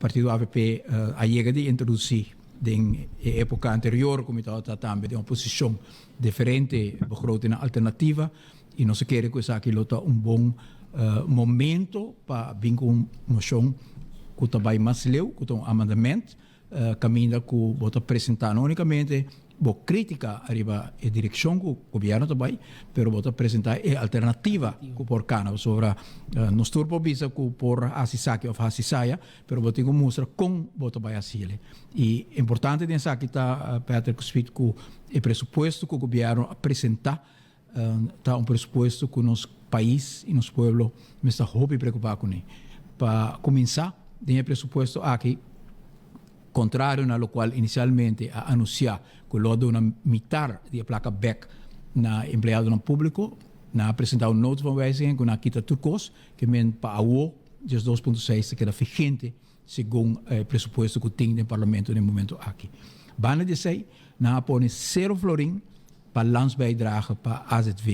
Partido avp a yega di introduci den e epoca anterior cu mi tabata tambe den oposicion diferente begrotingnan alternativa y nos a kere cu esaki lo ta un bon momento pa bin cu un mocion cu ta bay mas leu, cu ta un amendament Caminda cu bo ta presenta no unicamente bo critica ariba e direccion cu gobierno ta bay, pero bo ta presenta e alternativa cu por cana. Pasobra nos tur por bisa cu por haci esaki of haci esaya, pero bo tin cu mustra con bo ta bay haciele. Y importante den esaki ta, Patrick Smit, cu e presupuesto cu gobierno a presenta Ta un presupuesto cu nos pais y nos pueblo mester hopi preocupa cune. Pa cuminsa, den e presupuesto aki, contrario na locual inicialmente a anuncia cu lo a duna mitar di e placa bek na empleadonan publico, nan a presenta un nota van wijziging cu nan a kita tur cos, ke men pa awo 12.6 ta keda vigente segun e presupuesto cu tin den parlamento den momento aki. Banda di esey, nan a pone cero florin pa landsbijdrage pa azv.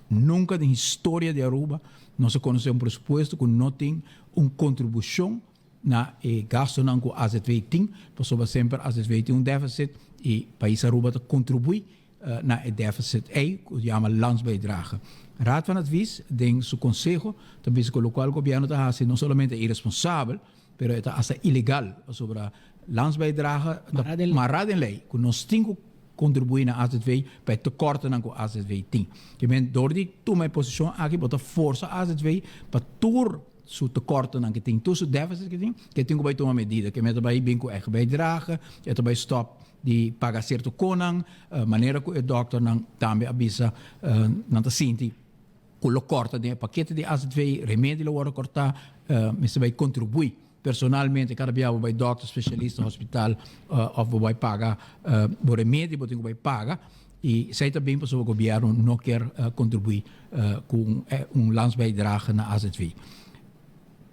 Nunca den historia di Aruba nos a conoce un presupuesto cu no tin un contribucion na e gastonan cu azv tin, pasobra semper azv tin un deficit y pais Aruba ta contribui na e deficit ey cu yama landsbijdrage. Raad van Advies den su conseho ta bisa cu locual gobierno ta haci no solamente irresponsabel, pero e ta hasta ilegal, pasobra landsbijdrage ta mara den ley cu nos tin cu contribui na azv pa e tekortonan cu azv tin. Kimen door di tuma e posicion aki bo ta forsa azv pa tur su tekortonan ke tin, tur su deficit ke tin, ke tin ku bai tuma medida, ke men ta bai bin ku eigen bijdrage, e ta bai stop di paga sierto konan, manera ku e dokternan tambe a bisa nan ta sinti ku lo korta den e pakete di azv, remedi lo wòrdu kortá, mester bai kontribuí personalmente kada bia bo bai dokter, spesialista, hospital òf bo bai paga bo remedi bo tin ku bai paga. I esei ta bin pasobra gobièrnu no kier kontribuí ku un landsbijdrage na azv.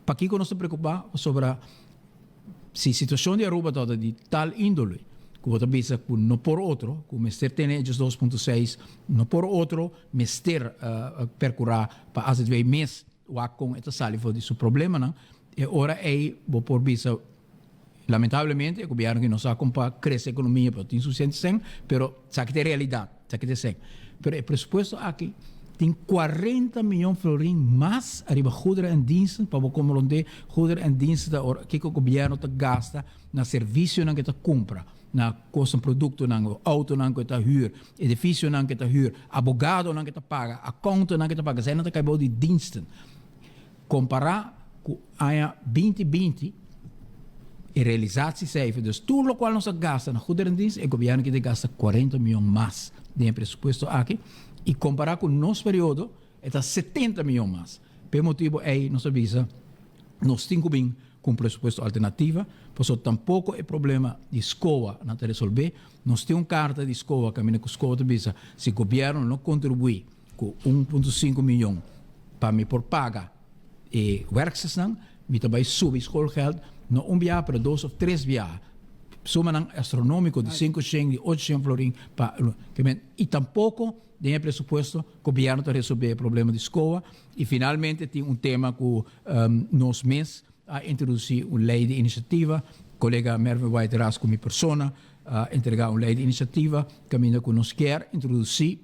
Pakiko nos ta preokupá? Pasobra si situashon di Aruba tabata di tal índole ku bo ta bisa ku no por otro, ku mester tene e 2.6, no por otro, mester perkurá pa azv mes wak kon e ta sali for di su problemanan, e ora ei bo por bisa Lamentablemente e gobierno aki no sa con pa crece economia pero tin suficiente cen, pero esaki ta e realidad, esaki ta e cen. Pero e presupuesto aki tin 40 miyon florin mas ariba goederen en diensten, pa bo comprende goederen en diensten ta ora kico gobierno ta gasta na servicionan cu e ta cumpra, na cosnan, productonan, autonan cu e ta huur, edificionan cu e ta huur, abogadonan cu e ta paga, accountannan cu e ta paga, esainan ta cay bao di diensten. Kompará ku aña 2020, e realisatiecijfer, dus tur lokual nos a gasta na goederendienst, e gobièrnu kita gasta 40 mion mas den e presupuesto aki, i kompará ku nos periodo e ta 70 mion mas. P'e motibu ei nos a bisa nos tin ku bin ku un presupuesto alternativa, pasobra tampoko e problema di SCOA nan ta resolvé. Nos tin un karta di SCOA kaminda ku SCOA ta bisa si gobièrnu no kontribuí Ku 1.5 miyon pa mi por paga e werkstersnan, mi ta bai subi schoolgeld no un biaha pero dos of tres biaha. Sumanan astronomiko di 500, di 800 florin pa ke men i tampoko den e presupuesto gobierno ta resolve e problema di SCOA i finalmente tin un tema ku nos mes a introduci un ley di iniciativa, colega Mervin Wyatt Ras cu mi persona a entrega un ley di iniciativa caminda cu nos kier introduci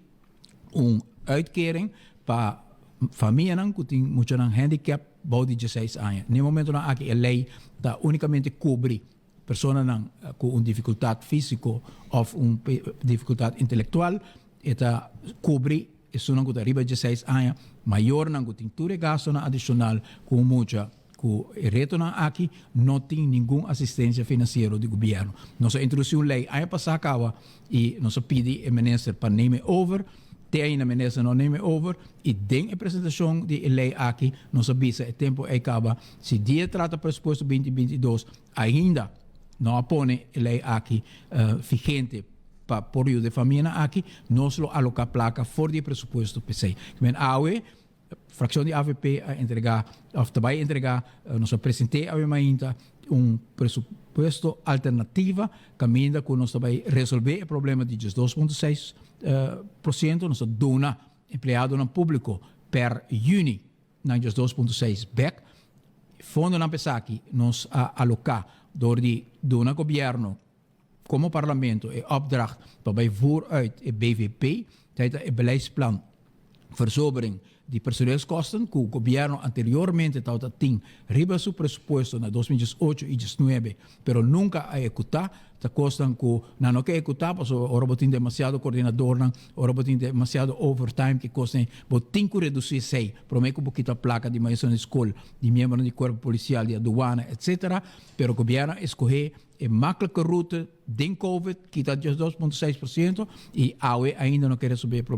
un uitkering pa famianan ku tin muchanan handicap bou di dieseis aña. Na e momentonan aki e lei ta unicamente kubri personanan ku un difikultat físiko òf un difikultat intelektual. E ta kubri esunnan ku ta riba dieseis aña, mayornan ku tin tur e gastonan adishonal ku un mucha. Ku e retonan aki no tin ningun asistensia finansiero di gobièrnu. Nos a introdusí un lei aña pasá kaba i nos a pidi e minister pa neem e over. Te ainda minister no neem e over i den e presentashon di e lei aki nos a bisa e tempu ei kaba si dia trata presupuesto 2022 ainda no a pone e lei aki vigente pa por yuda e famianan aki nos lo aloká plaka for di e presupuesto p'esei. Awe Fraccion di avp a entrega of ta bay entrega, nos a presente awe mainta un presupuesto alternativa caminda cu nos ta bay resolve e problema di 12.6%, nos ta duna empleadonan publico per juni nan 12.6 bek. Fondonan pa esaki nos a aloká dor di duna gobièrnu komo parlamento e opdracht pa bai vooruit e BVP, ta e beleidsplan versobering di personeelskosten ku gobièrnu anteriormente tabata tin riba su presupuesto na 2018 i 19, pero nunka a ehekutá. Ta kosnan ku nan no ke ehekutá pasobra ora bo tin demasiado koordinadornan, ora bo tin demasiado overtime ke kosnan bo tin ku redusí esei promé ku bo kita plaka di maestronan di skol, di miembronan di kuerpo polisial, di aduana, etsetera. Pero gobièrnu a eskohé e maklike rute den covid, kita 2.6% i awe ainda no ke resolvé e problema.